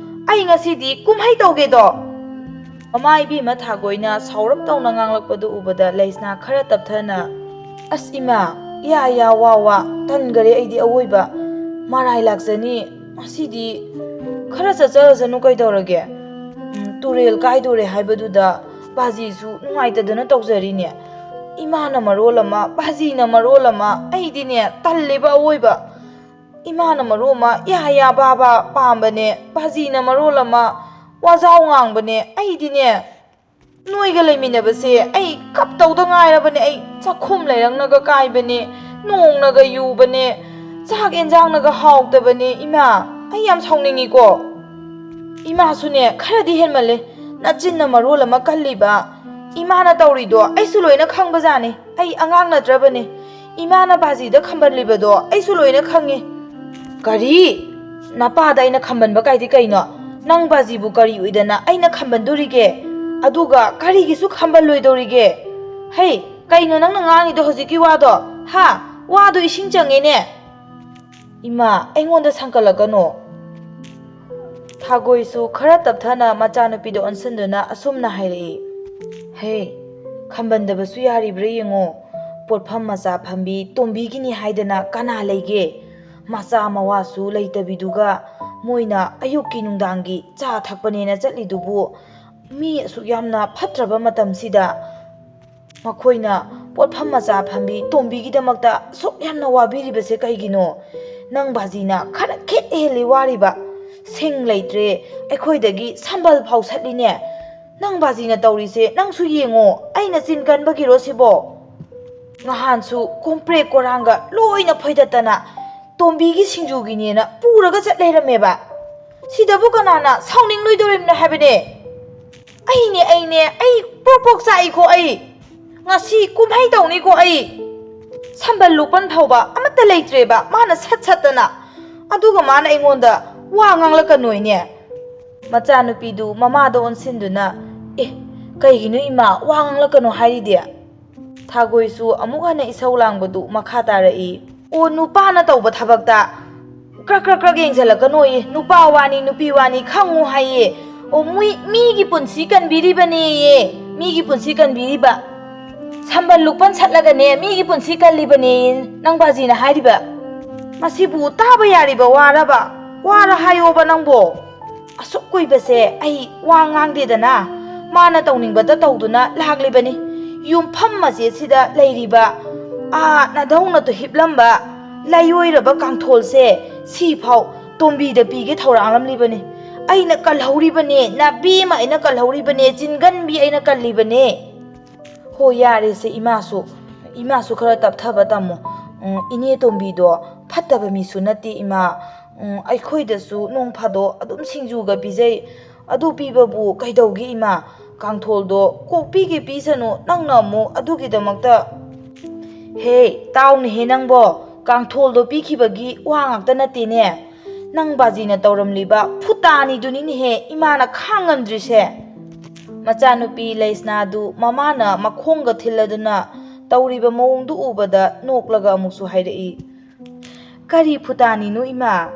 ꯑꯩ ꯉꯁꯤꯗꯤ ꯀꯨꯝꯍꯩ ꯇꯧꯒꯦꯗꯣ꯫" ꯃꯃꯥ ꯏꯕꯦꯝꯃ ꯊꯥꯒꯣꯏꯅ ꯁꯥꯎꯔꯞ ꯇꯧꯅ ꯉꯥꯡꯂꯛꯄꯗꯨ ꯎꯕꯗ ꯂꯩꯁꯅꯥ ꯈꯔ ꯇꯞꯊꯅ, "ꯑꯁ ꯏꯃꯥ, ꯏꯌꯥ ꯌꯥ ꯋꯥ ꯋꯥ, ꯇꯟꯈꯔꯦ ꯑꯩꯗꯤ ꯑꯋꯣꯏꯕ꯫ ꯃꯔꯥꯏ ꯂꯥꯛꯆꯅꯤ, ꯉꯁꯤꯗꯤ ꯈꯔ ꯆꯠꯆꯔꯁꯅꯨ ꯀꯩꯗꯧꯔꯒꯦ? ꯎꯝ, ꯇꯨꯔꯦꯜ ꯀꯥꯏꯗꯣꯔꯦ ꯍꯥꯏꯕꯗꯨꯗ ꯕꯥꯖꯤꯁꯨ ꯅꯨꯡꯉꯥꯏꯇꯗꯅ ꯇꯧꯖꯔꯤꯅꯦ꯫ ꯏꯃꯥꯅ ꯃꯔꯣꯜ ꯑꯃ, ꯕꯥꯖꯤꯅ ꯃꯔꯣꯜ ꯑꯃ, ꯑꯩꯗꯤꯅꯦ ꯇꯜꯂꯦꯕ ꯑꯋꯣꯏꯕ꯫ ꯏꯃꯥꯅ ꯃꯔꯣꯜ ꯑꯃ ꯌꯥ ꯌꯥ ꯕꯥ ꯕꯥ ꯄꯥꯝꯕꯅꯦ, ꯕꯥꯖꯤꯅ ꯃꯔꯣꯜ ꯑꯃ ꯋꯥꯖꯥꯎ ꯉꯥꯡꯕꯅꯦ, ꯑꯩꯗꯤꯅꯦ ꯅꯣꯏꯒ ꯂꯩꯃꯤꯟꯅꯕꯁꯦ ꯑꯩ ꯀꯞꯇꯧꯗ ꯉꯥꯏꯔꯕꯅꯦ꯫ ꯑꯩ ꯆꯥꯛꯈꯨꯝ ꯂꯩꯔꯪꯅꯒ ꯀꯥꯏꯕꯅꯦ, ꯅꯣꯡꯅꯒ ꯌꯨꯕꯅꯦ, ꯆꯥꯛ ꯑꯦꯟꯖꯥꯡꯅꯒ ꯍꯥꯎꯇꯕꯅꯦ꯫ ꯏꯃꯥ, ꯑꯩ ꯌꯥꯝ ꯁꯥꯎꯅꯤꯡꯉꯤꯀꯣ꯫ ꯏꯃꯥꯁꯨꯅꯦ ꯈꯔꯗꯤ ꯍꯦꯟꯃꯜꯂꯦ, ꯅꯆꯤꯟꯅ ꯃꯔꯣꯜ ꯑꯃ ꯀꯜꯂꯤꯕ꯫ ꯏꯃꯥꯅ ꯇꯧꯔꯤꯗꯣ ꯑꯩꯁꯨ ꯂꯣꯏꯅ ꯈꯪꯕꯖꯥꯠꯅꯤ꯫ ꯑꯩ ꯑꯉꯥꯡ ꯅꯠꯇ꯭ꯔꯕꯅꯦ꯫ ꯏꯃꯥꯅ ꯕꯥꯖꯤꯗ ꯈꯝꯕꯜꯂꯤꯕꯗꯣ ꯑꯩꯁꯨ ꯂꯣꯏꯅ ꯈꯪꯉꯤ꯫ ꯀꯔꯤ? ꯅꯄꯥꯗ ꯑꯩꯅ ꯈꯝꯕꯟꯕ ꯀꯥꯏꯗꯤ ꯀꯩꯅꯣ? ꯅꯪ ꯕꯥꯖꯤꯕꯨ ꯀꯔꯤ ꯑꯣꯏꯗꯅ ꯑꯩꯅ ꯈꯝꯕꯟꯗꯣꯔꯤꯒꯦ? ꯑꯗꯨꯒ ꯀꯔꯤꯒꯤꯁꯨ ꯈꯝꯕꯜꯂꯣꯏꯗꯧꯔꯤꯒꯦ? ꯍꯩ, ꯀꯩꯅꯣ ꯅꯪꯅ ꯉꯥꯡꯉꯤꯗꯣ ꯍꯧꯖꯤꯛꯀꯤ ꯋꯥꯗꯣ? ꯍꯥ? ꯋꯥꯗꯣ ꯏꯁꯤꯡ ꯆꯪꯉꯦꯅꯦ꯫ ꯏꯃꯥ, ꯑꯩꯉꯣꯟꯗ ꯁꯪꯀꯠꯂꯛꯀꯅꯣ꯫ ꯊꯥꯒꯣꯏꯁꯨ ꯈꯔ ꯇꯞꯊꯅ ꯃꯆꯥꯅꯨꯄꯤꯗ ꯑꯣꯟꯁꯤꯟꯗꯨꯅ ꯑꯁꯨꯝꯅ ꯍꯥꯏꯔꯛꯏ, "ꯍꯦ, ꯈꯝꯕꯟꯗꯕꯁꯨ ꯌꯥꯔꯤꯕ꯭ꯔꯥ ꯌꯦꯡꯉꯣ꯫ ꯄꯣꯠꯐꯝ ꯃꯆꯥ ꯐꯝꯕꯤ ꯇꯣꯝꯕꯤꯒꯤꯅꯤ ꯍꯥꯏꯗꯅ ꯀꯅꯥ ꯂꯩꯒꯦ? ꯃꯆꯥ ꯃꯋꯥꯁꯨ ꯂꯩꯇꯕꯤꯗꯨꯒ ꯃꯣꯏꯅ ꯑꯌꯨꯛꯀꯤ ꯅꯨꯡꯗꯥꯡꯒꯤ ꯆꯥ ꯊꯛꯄꯅꯦꯅ ꯆꯠꯂꯤꯗꯨꯕꯨ ꯃꯤ ꯑꯁꯨꯛ ꯌꯥꯝꯅ ꯐꯠꯇ꯭ꯔꯕ ꯃꯇꯝꯁꯤꯗ ꯃꯈꯣꯏꯅ ꯄꯣꯠꯐꯝ ꯃꯆꯥ ꯐꯝꯕꯤ ꯇꯣꯝꯕꯤꯒꯤꯗꯃꯛꯇ ꯑꯁꯨꯛ ꯌꯥꯝꯅ ꯋꯥꯕꯤꯔꯤꯕꯁꯦ ꯀꯩꯒꯤꯅꯣ? ꯅꯪ ꯕꯥꯖꯤꯅ ꯈꯔ ꯈꯤꯠ ꯍꯦꯜꯂꯤ ꯋꯥꯔꯤꯕ꯫ ꯁꯤꯡ ꯂꯩꯇ꯭ꯔꯦ, ꯑꯩꯈꯣꯏꯗꯒꯤ ꯁꯝꯕꯜ ꯐꯥꯎ ꯁꯠꯂꯤꯅꯦ꯫ ꯅꯪ ꯕꯥꯖꯤꯅ ꯇꯧꯔꯤꯁꯦ ꯅꯪꯁꯨ ꯌꯦꯡꯉꯣ, ꯑꯩꯅ ꯆꯤꯟ ꯀꯟꯕꯒꯤꯔꯣ ꯁꯤꯕꯣ? ꯅꯍꯥꯟꯁꯨ ꯀꯣꯝꯄ꯭ꯔꯦꯛ ꯀꯣꯔꯥꯡꯒ ꯂꯣꯏꯅ ꯐꯣꯏꯗꯠꯇꯅ ꯇꯣꯝꯕꯤꯒꯤ ꯁꯤꯡꯖꯨꯒꯤꯅꯦꯅ ꯄꯨꯔꯒ ꯆꯠ ꯂꯩꯔꯝꯃꯦꯕ꯫ ꯁꯤꯗꯕꯨ ꯀꯅꯥꯅ ꯁꯥꯎꯅꯤꯡꯂꯣꯏꯗꯣꯔꯤꯕꯅꯣ ꯍꯥꯏꯕꯅꯦ? ꯑꯩꯅꯦ, ꯑꯩꯅꯦ, ꯑꯩ ꯄ꯭ꯔꯣꯛ ꯄ꯭ꯔꯣꯛ ꯆꯥꯛꯏꯀꯣ ꯑꯩ꯫ ꯉꯁꯤ ꯀꯨꯝꯍꯩ ꯇꯧꯅꯤꯀꯣ ꯑꯩ꯫ ꯁꯝꯕꯜ ꯂꯨꯄꯟ ꯐꯥꯎꯕ ꯑꯃꯠꯇ ꯂꯩꯇ꯭ꯔꯦꯕ, ꯃꯥꯅ ꯁꯠ ꯁꯠꯇꯅ꯫ ꯑꯗꯨꯒ ꯃꯥꯅ ꯑꯩꯉꯣꯟꯗ ꯋꯥ ꯉꯥꯡꯂꯛꯀꯅꯣꯏꯅꯦ꯫ ꯃꯆꯥꯅꯨꯄꯤꯗꯨ ꯃꯃꯥꯗ ꯑꯣꯟꯁꯤꯟꯗꯨꯅ, "ꯑꯦ, ꯀꯩꯒꯤꯅꯣ ꯏꯃꯥ, ꯋꯥ ꯉꯥꯡꯂꯛꯀꯅꯣ ꯍꯥꯏꯔꯤꯗꯤ?" ꯊꯥꯒꯣꯏꯁꯨ ꯑꯃꯨꯛ ꯍꯟꯅ ꯏꯁꯧ ꯂꯥꯡꯕꯗꯨ ꯃꯈꯥ ꯇꯥꯔꯛꯏ, "ꯑꯣ, ꯅꯨꯄꯥꯅ ꯇꯧꯕ ꯊꯕꯛꯇ ꯀ꯭ꯔꯛ ꯀ꯭ꯔꯛ ꯀ꯭ꯔꯛ ꯌꯦꯡꯁꯤꯜꯂꯛꯀꯅꯣꯌꯦ꯫ ꯅꯨꯄꯥ ꯋꯥꯅꯤ, ꯅꯨꯄꯤ ꯋꯥꯅꯤ ꯈꯪꯉꯨ ꯍꯥꯏꯌꯦ꯫ ꯑꯣ, ꯃꯤ, ꯃꯤꯒꯤ ꯄꯨꯟꯁꯤ ꯀꯟꯕꯤꯔꯤꯕꯅꯦꯌꯦ꯫ ꯃꯤꯒꯤ ꯄꯨꯟꯁꯤ ꯀꯟꯕꯤꯔꯤꯕ꯫ ꯁꯝꯕꯜ ꯂꯨꯛꯄꯟ ꯁꯠꯂꯒꯅꯦ, ꯃꯤꯒꯤ ꯄꯨꯟꯁꯤ ꯀꯜꯂꯤꯕꯅꯦꯌꯦ ꯅꯪ ꯕꯥꯖꯤꯅ ꯍꯥꯏꯔꯤꯕ꯫ ꯃꯁꯤꯕꯨ ꯇꯥꯕ ꯌꯥꯔꯤꯕ ꯋꯥꯔꯕ? ꯋꯥꯔ ꯍꯥꯏꯌꯣꯕ ꯅꯪꯕꯣ꯫ ꯑꯁꯨꯛ ꯀꯨꯏꯕꯁꯦ ꯑꯩ ꯋꯥ ꯉꯥꯡꯗꯦꯗꯅ, ꯃꯥꯅ ꯇꯧꯅꯤꯡꯕꯇ ꯇꯧꯗꯨꯅ ꯂꯥꯛꯂꯤꯕꯅꯤ꯫ ꯌꯨꯝꯐꯝ ꯃꯆꯦꯠꯁꯤꯗ ꯂꯩꯔꯤꯕ, ꯑꯥ, ꯅꯙꯧꯅꯗꯣ ꯍꯤꯞꯂꯝꯕ ꯂꯥꯏꯑꯣꯏꯔꯕ ꯀꯥꯡꯊꯣꯜꯁꯦ ꯁꯤꯐꯥꯎ ꯇꯣꯝꯕꯤꯗ ꯄꯤꯒꯦ ꯊꯧꯔꯥꯡꯂꯝꯂꯤꯕꯅꯤ꯫ ꯑꯩꯅ ꯀꯜꯍꯧꯔꯤꯕꯅꯦ, ꯅꯕꯦꯝꯃ ꯑꯩꯅ ꯀꯜꯍꯧꯔꯤꯕꯅꯦ, ꯆꯤꯟꯒꯟꯕꯤ ꯑꯩꯅ ꯀꯜꯂꯤꯕꯅꯦ꯫ ꯍꯣ, ꯌꯥꯔꯦꯁꯦ ꯏꯃꯥꯁꯨ, ꯏꯃꯥꯁꯨ ꯈꯔ ꯇꯞꯊꯕ ꯇꯝꯃꯣ꯫ ꯎꯝ, ꯏꯅꯦ ꯇꯣꯝꯕꯤꯗꯣ ꯐꯠꯇꯕ ꯃꯤꯁꯨ ꯅꯠꯇꯦ ꯏꯃꯥ꯫ ꯎꯝ, ꯑꯩꯈꯣꯏꯗꯁꯨ ꯅꯣꯡ ꯐꯥꯗꯣꯛ ꯑꯗꯨꯝ ꯁꯤꯡꯖꯨꯒ ꯄꯤꯖꯩ꯫ ꯑꯗꯨ ꯄꯤꯕꯕꯨ ꯀꯩꯗꯧꯒꯦ ꯏꯃꯥ? ꯀꯥꯡꯊꯣꯜꯗꯣ ꯀꯣꯛ ꯄꯤꯒꯦ ꯄꯤꯁꯅꯨ, ꯅꯪꯅ ꯑꯃꯨꯛ ꯑꯗꯨꯒꯤꯗꯃꯛꯇ꯫ ꯍꯦ, ꯇꯥꯎꯅꯦꯍꯦ ꯅꯪꯕꯣ, ꯀꯥꯡꯊꯣꯜꯗꯣ ꯄꯤꯈꯤꯕꯒꯤ ꯋꯥ ꯉꯥꯛꯇ ꯅꯠꯇꯦꯅꯦ꯫ ꯅꯪ ꯕꯥꯖꯤꯅ ꯇꯧꯔꯝꯂꯤꯕ ꯐꯨꯇꯥꯅꯤꯗꯨꯅꯤꯅꯦꯍꯦ ꯏꯃꯥꯅ ꯈꯥꯡꯉꯝꯗ꯭ꯔꯤꯁꯦ꯫ ꯃꯆꯥꯅꯨꯄꯤ ꯂꯩꯁꯅꯥꯗꯨ ꯃꯃꯥꯅ ꯃꯈꯣꯡꯒ ꯊꯤꯜꯂꯗꯨꯅ ꯇꯧꯔꯤꯕ ꯃꯑꯣꯡꯗꯨ ꯎꯕꯗ ꯅꯣꯛꯂꯒ ꯑꯃꯨꯛꯁꯨ ꯍꯥꯏꯔꯛꯏ, "ꯀꯔꯤ ꯐꯨꯇꯥꯅꯤꯅꯣ ꯏꯃꯥ?"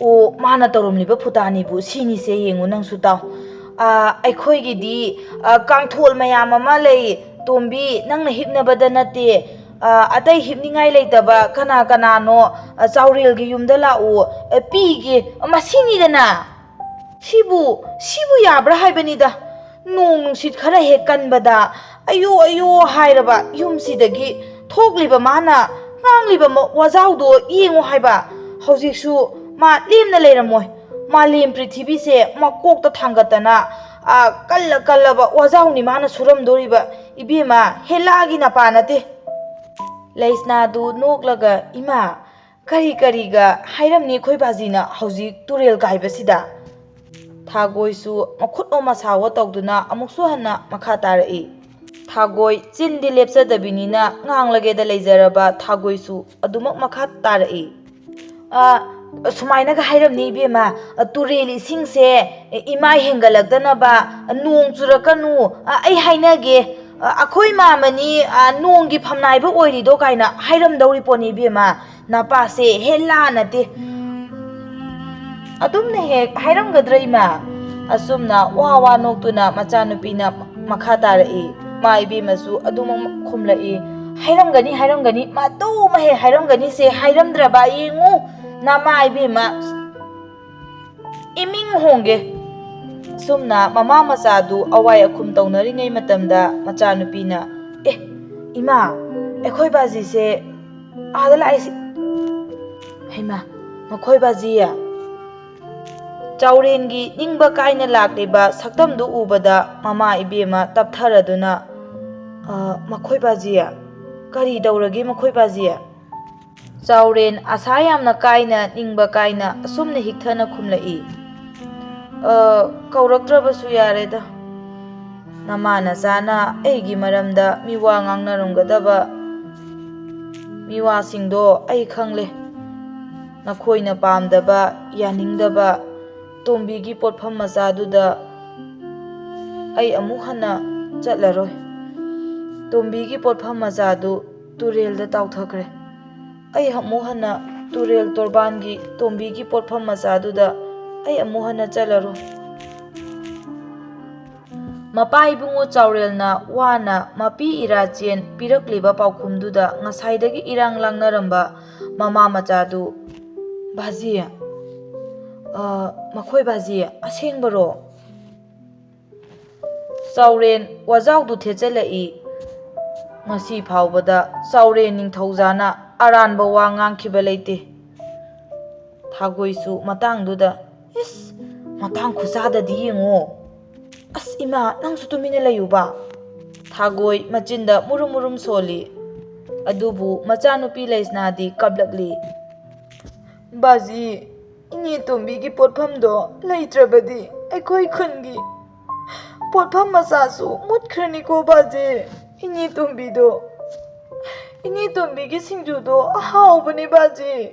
"ꯑꯣ, ꯃꯥꯅ ꯇꯧꯔꯝꯂꯤꯕ ꯐꯨꯇꯥꯅꯤꯕꯨ ꯁꯤꯅꯤꯁꯦ, ꯌꯦꯡꯉꯨ ꯅꯪꯁꯨ ꯇꯥꯎ꯫ ꯑꯥ, ꯑꯩꯈꯣꯏꯒꯤꯗꯤ, ꯑꯥ, ꯀꯥꯡꯊꯣꯜ ꯃꯌꯥꯝ ꯑꯃ ꯂꯩ꯫ ꯇꯣꯝꯕꯤ, ꯅꯪꯅ ꯍꯤꯞꯅꯕꯗ ꯅꯠꯇꯦ, ꯑꯥ, ꯑꯇꯩ ꯍꯤꯞꯅꯤꯡꯉꯥꯏ ꯂꯩꯇꯕ ꯀꯅꯥ ꯀꯅꯥꯅꯣ, ꯑꯥ, ꯆꯥꯎꯔꯦꯜꯒꯤ ꯌꯨꯝꯗ ꯂꯥꯛꯎ, ꯑꯥ, ꯄꯤꯒꯦ, ꯑꯥ, ꯃꯁꯤꯅꯤꯗꯅ꯫ ꯁꯤꯕꯨ, ꯁꯤꯕꯨ ꯌꯥꯕ꯭ꯔꯥ ꯍꯥꯏꯕꯅꯤꯗ꯫ ꯅꯣꯡ ꯅꯨꯡꯁꯤꯠ ꯈꯔ ꯍꯦꯛ ꯀꯟꯕꯗ ꯑꯌꯣ ꯑꯌꯣ ꯍꯥꯏꯔꯕ ꯌꯨꯝꯁꯤꯗꯒꯤ ꯊꯣꯛꯂꯤꯕ ꯃꯥꯅ ꯉꯥꯡꯂꯤꯕ ꯃ-, ꯋꯥꯖꯥꯎꯗꯣ ꯌꯦꯡꯉꯨ ꯍꯥꯏꯕ꯫ ꯍꯧꯖꯤꯛꯁꯨ ꯃꯥ ꯂꯦꯝꯅ ꯂꯩꯔꯝꯃꯣꯏ꯫ ꯃꯥꯂꯦꯝ ꯄ꯭ꯔꯤꯊꯤꯕꯤꯁꯦ ꯃꯀꯣꯛꯇ ꯊꯥꯡꯒꯠꯇꯅ, ꯑꯥ, ꯀꯜꯂ ꯀꯜꯂꯕ ꯋꯥꯖꯥꯎꯅꯤ ꯃꯥꯅ ꯁꯨꯔꯝꯗꯣꯔꯤꯕ꯫ ꯏꯕꯦꯝꯃ, ꯍꯦꯂꯥꯒꯤ ꯅꯄꯥ ꯅꯠꯇꯦ꯫" ꯂꯩꯁꯅꯥꯗꯨ ꯅꯣꯛꯂꯒ, "ꯏꯃꯥ, ꯀꯔꯤ ꯀꯔꯤꯒ ꯍꯥꯏꯔꯝꯅꯤ ꯑꯩꯈꯣꯏ ꯕꯥꯖꯤꯅ ꯍꯧꯖꯤꯛ ꯇꯨꯔꯦꯜ ꯀꯥꯏꯕꯁꯤꯗ?" ꯊꯥꯒꯣꯏꯁꯨ ꯃꯈꯨꯠ ꯑꯣ ꯃꯁꯥꯋꯣ ꯇꯧꯗꯨꯅ ꯑꯃꯨꯛꯁꯨ ꯍꯟꯅ ꯃꯈꯥ ꯇꯥꯔꯛꯏ꯫ ꯊꯥꯒꯣꯏ ꯆꯤꯟꯗꯤ ꯂꯦꯞꯆꯗꯕꯤꯅꯤꯅ ꯉꯥꯡꯂꯒꯦꯗ ꯂꯩꯖꯔꯕ ꯊꯥꯒꯣꯏꯁꯨ ꯑꯗꯨꯃꯛ ꯃꯈꯥ ꯇꯥꯔꯛꯏ꯫ "ꯑ, ꯁꯨꯃꯥꯏꯅꯒ ꯍꯥꯏꯔꯝꯅꯤ ꯏꯕꯦꯝꯃ, ꯑ, ꯇꯨꯔꯦꯜ ꯏꯁꯤꯡꯁꯦ, ꯑꯦ, ꯏꯃꯥꯏ ꯍꯦꯟꯒꯠꯂꯛꯇꯅꯕ, ꯑ, ꯅꯣꯡ ꯆꯨꯔꯛꯀꯅꯨ, ꯑ, ꯑꯩ ꯍꯥꯏꯅꯒꯦ, ꯑ, ꯑꯩꯈꯣꯏ ꯃꯥꯃꯅꯤ, ꯑ, ꯅꯣꯡꯒꯤ ꯐꯝꯅꯥꯏꯕ ꯑꯣꯏꯔꯤꯗꯣ" ꯀꯥꯏꯅ ꯍꯥꯏꯔꯝꯗꯧꯔꯤ ꯄꯣꯠꯅꯤ ꯏꯕꯦꯝꯃ꯫ ꯅꯄꯥꯁꯦ ꯍꯦꯂꯥ ꯅꯠꯇꯦ꯫ ꯑꯗꯨꯝꯅ ꯍꯦꯛ ꯍꯥꯏꯔꯝꯒꯗ꯭ꯔꯥ ꯏꯃꯥ? ꯑꯁꯨꯝꯅ ꯋꯥ ꯋꯥ ꯅꯣꯛꯇꯨꯅ ꯃꯆꯥꯅꯨꯄꯤꯅ ꯃꯈꯥ ꯇꯥꯔꯛꯏ꯫ ꯃꯥ ꯏꯕꯦꯝꯃꯁꯨ ꯑꯗꯨꯃꯛ ꯈꯨꯝꯂꯛꯏ, "ꯍꯥꯏꯔꯝꯒꯅꯤ, ꯍꯥꯏꯔꯝꯒꯅꯤ, ꯃꯗꯨꯃ ꯍꯦꯛ ꯍꯥꯏꯔꯝꯒꯅꯤꯁꯦ, ꯍꯥꯏꯔꯝꯗ꯭ꯔꯕ ꯌꯦꯡꯉꯨ, ꯅꯃꯥ ꯏꯕꯦꯝꯃ ꯏꯃꯤꯡ ꯍꯣꯡꯒꯦ"꯫ ꯑꯁꯨꯝꯅ ꯃꯃꯥ ꯃꯆꯥꯗꯨ ꯑꯋꯥꯏ ꯑꯈꯨꯝ ꯇꯧꯅꯔꯤꯉꯩ ꯃꯇꯝꯗ ꯃꯆꯥꯅꯨꯄꯤꯅ, "ꯑꯦ, ꯏꯃꯥ, ꯑꯩꯈꯣꯏ ꯕꯥꯖꯤꯁꯦ ꯑꯥꯗ ꯂꯥꯛꯏꯁꯤ꯫ ꯍꯩꯃꯥ, ꯃꯈꯣꯏ ꯕꯥꯖꯤ"꯫ ꯆꯥꯎꯔꯦꯟꯒꯤ ꯅꯤꯡꯕ ꯀꯥꯏꯅ ꯂꯥꯛꯂꯤꯕ ꯁꯛꯇꯝꯗꯨ ꯎꯕꯗ ꯃꯃꯥ ꯏꯕꯦꯝꯃ ꯇꯞꯊꯔꯗꯨꯅ, "ꯑ, ꯃꯈꯣꯏ ꯕꯥꯖꯤ? ꯀꯔꯤ ꯇꯧꯔꯒꯦ ꯃꯈꯣꯏ ꯕꯥꯖꯤ?" ꯆꯥꯎꯔꯦꯟ ꯑꯁꯥ ꯌꯥꯝꯅ ꯀꯥꯏꯅ, ꯅꯤꯡꯕ ꯀꯥꯏꯅ ꯑꯁꯨꯝꯅ ꯍꯤꯛꯊꯅ ꯈꯨꯝꯂꯛꯏ, "ꯑ, ꯀꯧꯔꯛꯇ꯭ꯔꯕꯁꯨ ꯌꯥꯔꯦꯗ꯫ ꯅꯃꯥ ꯅꯆꯥꯅ ꯑꯩꯒꯤ ꯃꯔꯝꯗ ꯃꯤꯋꯥ ꯉꯥꯡꯅꯔꯝꯒꯗꯕ ꯃꯤꯋꯥꯁꯤꯡꯗꯣ ꯑꯩ ꯈꯪꯂꯦ꯫ ꯅꯈꯣꯏꯅ ꯄꯥꯝꯗꯕ, ꯌꯥꯅꯤꯡꯗꯕ ꯇꯣꯝꯕꯤꯒꯤ ꯄꯣꯠꯐꯝ ꯃꯆꯥꯗꯨꯗ ꯑꯩ ꯑꯃꯨꯛ ꯍꯟꯅ ꯆꯠꯂꯔꯣꯏ꯫ ꯇꯣꯝꯕꯤꯒꯤ ꯄꯣꯠꯐꯝ ꯃꯆꯥꯗꯨ ꯇꯨꯔꯦꯜꯗ ꯇꯥꯎꯊꯈ꯭ꯔꯦ꯫ ꯑꯩ ꯑꯃꯨꯛ ꯍꯟꯅ ꯇꯨꯔꯦꯜ ꯇꯣꯔꯕꯥꯟꯒꯤ ꯇꯣꯝꯕꯤꯒꯤ ꯄꯣꯠꯐꯝ ꯃꯆꯥꯗꯨꯗ ꯑꯩ ꯑꯃꯨꯛ ꯍꯟꯅ ꯆꯠꯂꯔꯣꯏ"꯫ ꯃꯄꯥ ꯏꯕꯨꯡꯉꯣ ꯆꯥꯎꯔꯦꯜꯅ ꯋꯥꯅ ꯃꯄꯤ ꯏꯔꯥꯆꯦꯟ ꯄꯤꯔꯛꯂꯤꯕ ꯄꯥꯎꯈꯨꯝꯗꯨꯗ ꯉꯁꯥꯏꯗꯒꯤ ꯏꯔꯥꯡ ꯂꯥꯡꯅꯔꯝꯕ ꯃꯃꯥ ꯃꯆꯥꯗꯨ, "ꯕꯥꯖꯤ, ꯑ, ꯃꯈꯣꯏ ꯕꯥꯖꯤ, ꯑꯁꯦꯡꯕꯔꯣ?" ꯆꯥꯎꯔꯦꯟ ꯋꯥꯖꯥꯎꯗꯨ ꯊꯦꯠꯆꯜꯂꯛꯏ꯫ ꯉꯁꯤ ꯐꯥꯎꯕꯗ ꯆꯥꯎꯔꯦꯟ ꯅꯤꯡꯊꯧꯖꯥꯅ ꯑꯔꯥꯟꯕ ꯋꯥ ꯉꯥꯡꯈꯤꯕ ꯂꯩꯇꯦ꯫ ꯊꯥꯒꯣꯏꯁꯨ ꯃꯇꯥꯡꯗꯨꯗ, "ꯏꯁ, ꯃꯇꯥꯡ ꯈꯨꯆꯥꯗꯗꯤ ꯌꯦꯡꯉꯣ꯫ ꯑꯁ ꯏꯃꯥ, ꯅꯪꯁꯨ ꯇꯨꯃꯤꯟꯅ ꯂꯩꯌꯨꯕ"꯫ ꯊꯥꯒꯣꯏ ꯃꯆꯤꯟꯗ ꯃꯨꯔꯨꯝ ꯃꯨꯔꯨꯝ ꯁꯣꯜꯂꯤ꯫ ꯑꯗꯨꯕꯨ ꯃꯆꯥꯅꯨꯄꯤ ꯂꯩꯁꯅꯥꯗꯤ ꯀꯞꯂꯛꯂꯤ꯫ "ꯕꯥꯖꯤ, ꯏꯅꯦ ꯇꯣꯝꯕꯤꯒꯤ ꯄꯣꯠꯐꯝꯗꯣ ꯂꯩꯇ꯭ꯔꯕꯗꯤ ꯑꯩꯈꯣꯏ ꯈꯨꯟꯒꯤ ꯄꯣꯠꯐꯝ ꯃꯆꯥꯁꯨ ꯃꯨꯠꯈ꯭ꯔꯅꯤꯀꯣ ꯕꯥꯖꯤ꯫ ꯏꯅꯦ ꯇꯣꯝꯕꯤꯗꯣ, ꯏꯅꯦ ꯇꯣꯝꯕꯤꯒꯤ ꯁꯤꯡꯖꯨꯗꯣ ꯑꯍꯥꯎꯕꯅꯦ ꯕꯥꯖꯤ꯫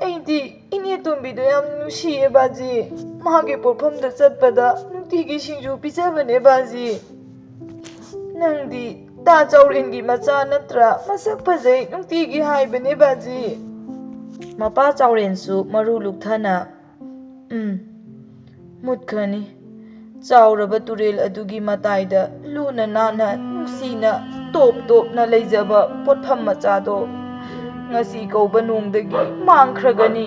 ꯑꯩꯗꯤ ꯏꯅꯦ ꯇꯣꯝꯕꯤꯗꯣ ꯌꯥꯝ ꯅꯨꯡꯁꯤꯌꯦ ꯕꯥꯖꯤ꯫ ꯃꯥꯒꯤ ꯄꯣꯠꯐꯝꯗ ꯆꯠꯄꯗ ꯅꯨꯡꯇꯤꯒꯤ ꯁꯤꯡꯖꯨ ꯄꯤꯖꯕꯅꯦ ꯕꯥꯖꯤ꯫ ꯅꯪꯗꯤ ꯇꯥ ꯆꯥꯎꯔꯦꯟꯒꯤ ꯃꯆꯥ ꯅꯠꯇ꯭ꯔꯥ? ꯃꯁꯛ ꯐꯖꯩ ꯅꯨꯡꯇꯤꯒꯤ ꯍꯥꯏꯕꯅꯦ ꯕꯥꯖꯤ"꯫ ꯃꯄꯥ ꯆꯥꯎꯔꯦꯟꯁꯨ ꯃꯔꯨ ꯂꯨꯛꯊꯅ, "ꯎꯝ, ꯃꯨꯠꯈ꯭ꯔꯅꯤ꯫ ꯆꯥꯎꯔꯕ ꯇꯨꯔꯦꯜ ꯑꯗꯨꯒꯤ ꯃꯇꯥꯏꯗ ꯂꯨꯅ ꯅꯥꯟꯅ ꯅꯨꯡꯁꯤꯅ ꯇꯣꯞ ꯇꯣꯞꯅ ꯂꯩꯖꯕ ꯄꯣꯠꯐꯝ ꯃꯆꯥꯗꯣ ꯉꯁꯤ ꯀꯧꯕ ꯅꯣꯡꯗꯒꯤ ꯃꯥꯡꯈ꯭ꯔꯒꯅꯤ꯫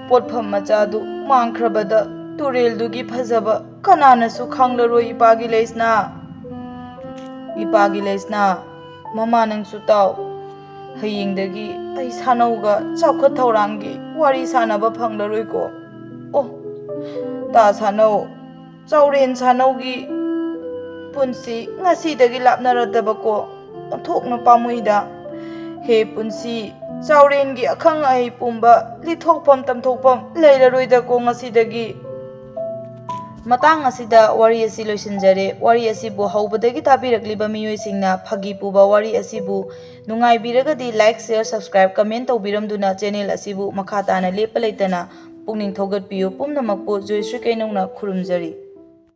ꯄꯣꯠꯐꯝ ꯃꯆꯥꯗꯨ ꯃꯥꯡꯈ꯭ꯔꯕꯗ ꯇꯨꯔꯦꯜꯗꯨꯒꯤ ꯐꯖꯕ ꯀꯅꯥꯅꯁꯨ ꯈꯪꯂꯔꯣꯏ, ꯏꯄꯥꯒꯤ ꯂꯩꯁꯅꯥ꯫ ꯏꯄꯥꯒꯤ ꯂꯩꯁꯅꯥ, ꯃꯃꯥ ꯅꯪꯁꯨ ꯇꯥꯎ꯫ ꯍꯌꯦꯡꯗꯒꯤ ꯑꯩ ꯁꯥꯅꯧꯒ ꯆꯥꯎꯈꯠ ꯊꯧꯔꯥꯡꯒꯤ ꯋꯥꯔꯤ ꯁꯥꯟꯅꯕ ꯐꯪꯂꯔꯣꯏꯀꯣ꯫ ꯑꯣ, ꯇꯥ ꯁꯥꯅꯧ, ꯆꯥꯎꯔꯦꯟ ꯁꯥꯅꯧꯒꯤ ꯄꯨꯟꯁꯤ ꯉꯁꯤꯗꯒꯤ ꯂꯥꯞꯅꯔꯗꯕꯀꯣ꯫ ꯑꯣꯟꯊꯣꯛꯅ ꯄꯥꯝꯃꯨꯏꯗ꯫ ꯍꯦ ꯄꯨꯟꯁꯤ, ꯆꯥꯎꯔꯦꯟꯒꯤ ꯑꯈꯪ ꯑꯍꯩ ꯄꯨꯝꯕ ꯂꯤꯊꯣꯛꯐꯝ ꯇꯝꯊꯣꯛꯐꯝ ꯂꯩꯔꯔꯣꯏꯗꯀꯣ ꯉꯁꯤꯗꯒꯤ꯫ ꯃꯇꯥꯡ ꯑꯁꯤꯗ ꯋꯥꯔꯤ ꯑꯁꯤ ꯂꯣꯏꯁꯤꯟꯖꯔꯦ꯫ ꯋꯥꯔꯤ ꯑꯁꯤꯕꯨ ꯍꯧꯕꯗꯒꯤ ꯇꯥꯕꯤꯔꯛꯂꯤꯕ ꯃꯤꯑꯣꯏꯁꯤꯡꯅ ꯐꯥꯒꯤ ꯄꯨꯕ ꯋꯥꯔꯤ ꯑꯁꯤꯕꯨ ꯅꯨꯡꯉꯥꯏꯕꯤꯔꯒꯗꯤ like, share, subscribe, comment ꯇꯧꯕꯤꯔꯝꯗꯨꯅ channel ꯑꯁꯤꯕꯨ ꯃꯈꯥ ꯇꯥꯅ ꯂꯦꯞꯄ ꯂꯩꯇꯅ ꯄꯨꯛꯅꯤꯡ ꯊꯧꯒꯠꯄꯤꯌꯨ꯫ ꯄꯨꯝꯅꯃꯛꯄꯨ ꯖꯣꯏꯁ꯭ꯔꯤ ꯀꯩꯅꯧꯅ ꯈꯨꯔꯨꯝꯖꯔꯤ꯫